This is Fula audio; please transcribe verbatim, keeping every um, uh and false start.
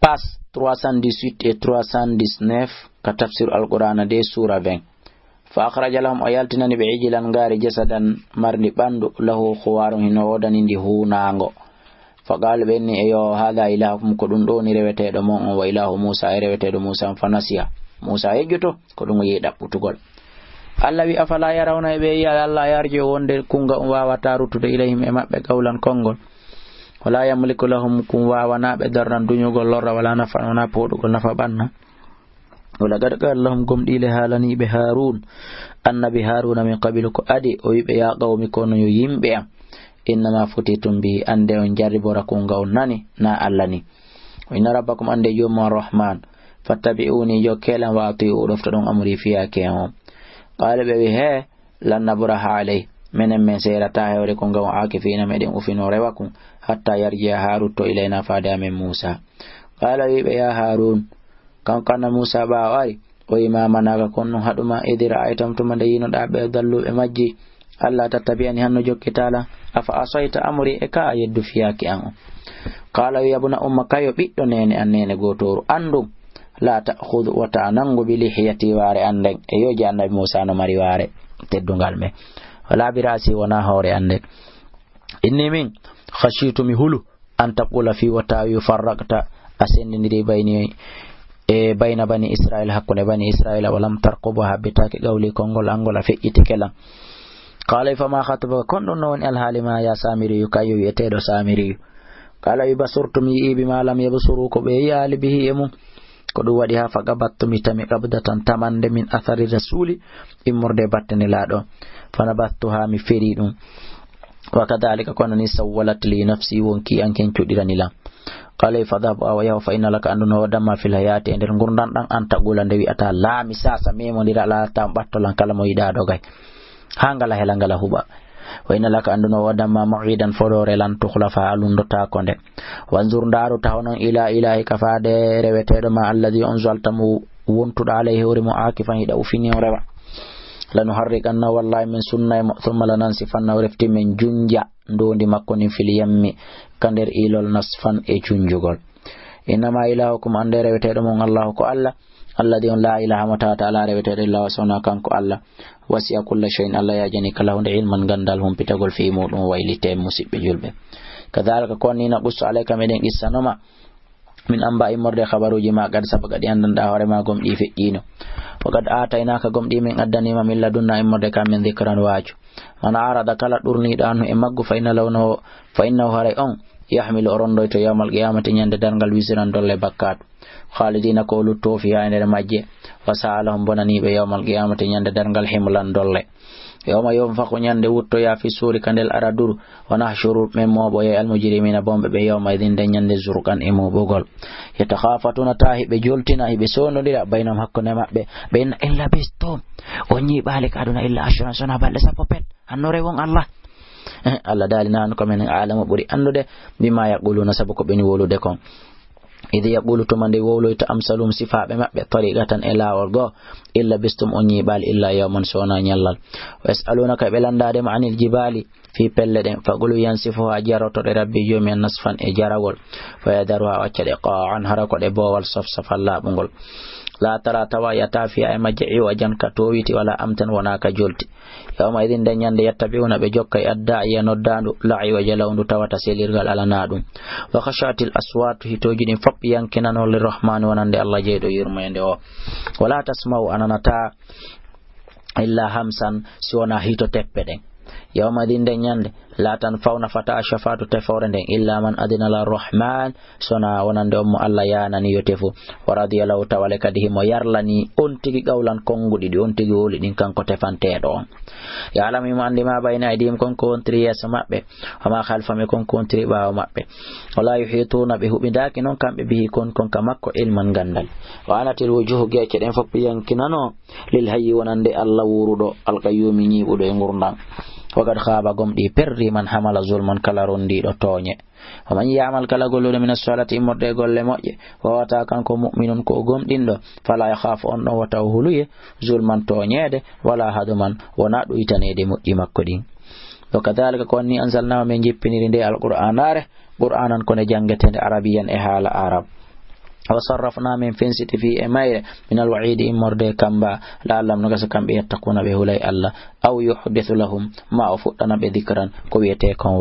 As trois cent dix-huit et trois cent dix-neuf, ka tafsir Alqur'aana de, suura vingt. Fa akhraja lahum, o yaltinani ɓe, ijlan, ngaari, jasadan, marndi ɓanndu, lahu, khuwarun, hino woodani ndi huunaango. Fa qaalu, ɓe inni, eyo, haadha ilaahukum, ko ɗum ɗo woni reweteeɗo mon on, wa ilaahu Muusa, e reweteeɗo Muusa on, fa nasiya. Muusa yejjoto, ko ɗum o yi'i ɗaɓɓutugol. Allah wi, afala yarawna, e ɓe yi'a Allah yarji'u wonde kunnga on waawata ruttude ilayhim e maɓɓe qawlan konngol. Wala yamliku lahum, kun waawanaa ɓe darran duñugol lorra, wala naf'an, wonaa pooɗugol nafa ɓanna. Wa laqad qaala lahum, gomɗii le haalanii ɓe Haaruun, annabi Haaruuna, min qabilu ko adi, o wi'i ɓe, yaa qawmi, ko onon yo yimɓe am, innamaa futihtum bihi, annde on jarribora kunnga on nani, naa Allah ni. Wa inna rabbakum, annde joomum on Rahmaan, fattabi'uunii, jokkee lan, wa atii'uu, ɗoftoɗon, amrii, fiyaake am on. Qaala ɓe wi, hee, lan nabraha alayhi, menen men seerataa hewre kunnga on aakifiina, meɗen ufinoo rewa kun, hattaa yarji'a, haa rutto, ilaynaa, faade amen Muusaa. Qaala wi ɓe, yaa Haaruun, kanko annabi Muusaa ɓaawo ari, o wi, maa mana'aka, kon ɗum haɗu ma, idh ra'aytahum, tuma nde yi'unoɗaa ɓe, dallu ɓe majji, allaa tattabi'anii, hanno jokkitaa lan, afa asayta amrii, e ka a yeddu fiyaake an on. Qaala wi, yabna umma, kayo ɓiɗɗo neene an, neene gootooru, anndum, laa ta'khudh, wota a nanngu, bi lihyati, waare an nden, e yooji annabi Muusaa no mari waare teddungal men, wala bi ra'si, wonaa hoore an nden. Inni min, khashitu, mi hulu, an taqula, fii wota a wi'u, farraqta, a senndindiri, bayni, e bayna bani Israa'iila, hakkunde bani Israa'iila, wa lam tarqub, a habbitaaki, qawli, konngol an ngol, a feƴƴitike lan. Qaala, fama khatbuka, kon ɗum no woni alhaali ma, yaa Saamiriyu, kayo wi'eteeɗo Saamiriyu? Qaala, wi, basurtu, mi yi'i, bima lam yabsuru, ko ɓe yi'aali, bihi, e mum. Ko ɗum waɗi haa, faqabattu, mi tami, qabdatan, tamannde, min athari rasuuli, immorde batte Nelaaɗo. Fanabathtuha, mi feri ɗum. Wa kadhalika, kono ni, sawwalat li nafsi, wonkii an ken cuɗirani lan. Qaala, fadhhab, awa yahu, fa inna laka, anndu no woodani ma, fil hayaati, e nder ngurndan ɗan, an taqula, nde wi'ata, laa, mi saasa, memondira, laa, taw ɓatto lan kala mo yiɗaa dogay. Haa ngala hela, ngala huɓa. Wa inna laka, anndu no woodani ma, maw'idan, fodoore lan, tukhlafa, a lunndotaako nde. Wanzur, ndaaru, taho non, ila ilaahika, faade reweteeɗo ma, alladhi, on zalta, mo wontuɗo, alayhi, hoore mo, aakifan, hiɗa ufini on rewa. Lanuharriqannahu, wallahi, min sunnay mo, thumma lanansifannahu, refti min junja ndoondi makko ndin, fil yammi, ka nder ilol, nasfan, e junjugol. Innama ilaahukum, annde reweteeɗo mon, Allahu, ko Allah, alladhi, on, laa ilaaha, mo tawata alaa reweteeɗo, illa huwa, so wonaa kanko Allah. Wasi'a kulla shay'in, Allah yaajani kala huunde, ilman, ganndal, humpitagol, fii muuɗum, waylite, musiɓɓe julɓe. Kadhalika, ko ni, naqussu alayka, meɗen qissanoo ma, min anbaa'i, immorde, khabaruuji ma, qad sabaqa, ɗi anndanɗaa hoore ma, gom ɗi feƴƴiino. Wa qad aataynaaka, gom ɗi min addanii ma, min ladunnaa, immorde ka amen, dhikran, waaju. Man a'rada, kala ɗurniiɗo, anhu, e maggu, fa inna lahu, fa innahu, haray on, yahmilu, o ronndoyto, yawmal qiyaamati, ñande darngal, wizran, dolle bakkaatu. Khaalidiina, ko o luttoo, fiihaa, e nder majje. Wa sa'a lahum, bonanii ɓe, yawmal qiyaamati, ñande darngal, himlan, dolle. Yawma yunfakhu, ñande wuttoyaa, fi suuri, ka ndel araduru, wa nahshuru, men mooɓoyay, al mujrimiina, bonɓe ɓen, yawma idhin, nden ñande, zurqan, e mooɓugol. Yatakhaafatuna, taa hiɓe joltina, hiɓe soondondira, baynahum, hakkunde maɓɓe, ɓe inna, in labistum, on ñiiɓaali ka aduna, illa ashran, so wonaa balɗe sappo pet, hannoore won Allah. Allah daali, nahnu, ko menen, a'lamu, ɓuri anndude, bima yaquluna, sabu ko ɓe woni wowlude kon. Idh yaqulu, tuma nde wowloyta, amsaluhum, sifaaɓe maɓɓe, tariqatan, e laawol goo, in labistum, on ñiiɓaali, illa yawman, so wonaa ñallal. Wa yas'alunaka, ɓe lanndaade ma, anil jibaali, fii pelle ɗen, faqul, yansifuha, jaroto ɗe Rabbi, Joomi an, nasfan, e jaragol, fa yadharuha, o acca ɗe, qa'an, hara ko ɗe boowal, safsafan, laaɓungol. La tara, tawa yi'ataa, fiha, e majje, iwajan, ka toowiti, wala amtan, wonaa ka jolti. Yawma idhin, nden ñande, yattabi'una, ɓe jokkay, ad-da'iya, noddaandu, la iwaja lahu, ndu tawata selirgal alanaa ɗum. Wa khashatil aswatu, hitooji ɗin fof yankinano, lirrahmani, wonande Allah jeyɗo yurmeende o. Wala tasma'u, a nanataa, illa hamsan, si wonaa hito teppe ɗen. Yawma idhin, nden ñande, la tanfa'u, nafataa, ash-shafa'atu, tefoore nden, illa man adina lahu rahman, so wonaa wonande on mo Allah yaanani yo tefu. Wa radiya lahu, tawa le kadi himo yarlani on tigi qawlan konnguɗi ɗi, on tigi wowli ɗin, kanko tefanteeɗo on. Ya'lamu, himo anndi, ma bayna aydihim, kon ko wontiri yeeso maɓɓe, wa ma khalfahum, e kon ko wontiri ɓaawo maɓɓe. Wala yuhituna, ɓe huɓindaaki non kamɓe, bihi, kon, kon ka makko, ilman, ganndal. Wa anatil wujuhu, geece ɗen fof yankinano, lil hayyi, wonande Allah wuuruɗo, al qayyumi, ñiiɓuɗo e ngurndan. Wa qad khaaba, gomɗii perri, man hamala zulman, kala ronndiiɗo tooñe. Wa man ya'mal, kala golluɗo, mina salihati, immorde e golle moƴƴe, wa huwa, tawa kanko, mu'minun, ko o gomɗinɗo, fala yakhafu, on ɗon wota o huluye, zulman, tooñeede, wala haduman, wonaa ɗuytaneede moƴƴi makko ɗin. Wa kadhalika, ko on ni, anzalnahu, men jippiniri nde alqur'aanaare, qur'aanan, ko nde janngeteende, arabiyyan, e haala arab. Wa sarrafna, min fensiti, fi, e mayre, min alwa'iidi, immorde e kamba, la'allahum, no gasa kamɓe, yattaquna, ɓe hulay Allah, aw yuhdithu lahum, ma o fuɗɗana ɓe, dhikran, ko wi'etee kon